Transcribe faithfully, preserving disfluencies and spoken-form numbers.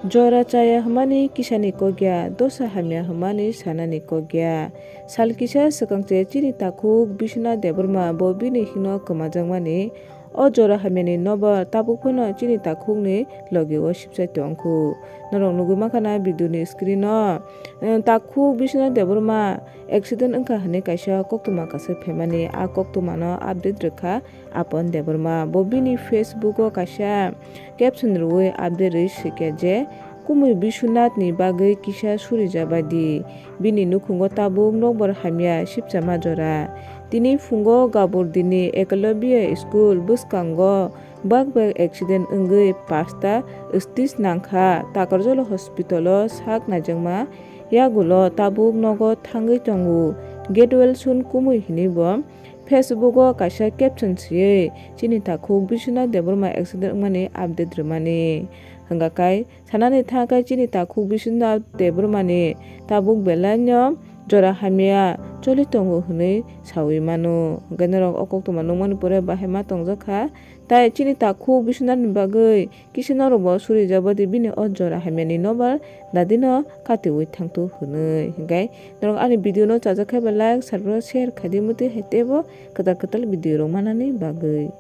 Jora chaya hwnmani kisani kok ya, dosa hamya hwnmani sanani kok ya. Sal kisa swkang se chini takhuk Biswanath Debbarma bo bini hino kwmajakmani. O jora hamyani nobar tabuk phano chini takhukni logi o sibsai tongkhu. Norok nugwi mankha na video ni screen o. Eh, takhuk Biswanath Debbarma accident wngkha hwnwi kaisa koktwma kasui phaimani. A koktwma no update rwkha Apon Debbarma. Bo bini Facebook o kaisa caption rwui update rwi swikha je, Kumui Biswanath ni bagwi kisa suri jabadi. Bini nukhungo tabuk nokbar hamya sibsama jora. Tini phungo Gaburdini Eklavya School bwskango bak bak accident wngwi pasta stis nangkha. Takarjala hospital o sak naijakma yagulo tabuk nogo thangwi tongo. Get well soon Kumui hwnwi bo Facebook o kaisa caption swiwi chini takhuk Biswanath Debbarma accident wngmani update rwmani. Hwnga kai Sanani thangkhe chini takhuk Biswanath Debbarmani tabuk belaino jora hamya choli tongo hwnwi saui mano. Hwnkhe norok o koktwma nukmani pore bahai ma tongjakha. Tai chini takhuk Biswanathni bagwi kisa norokbo suri jabadi bini o jora hamyani nobar dadino katiui thangthu hwnwi. Hwnkhe norok ani video no chajakhe ba like, subscribe, share khaidi mutwi hai teibo kwtal kwtal video rok manani bagwi.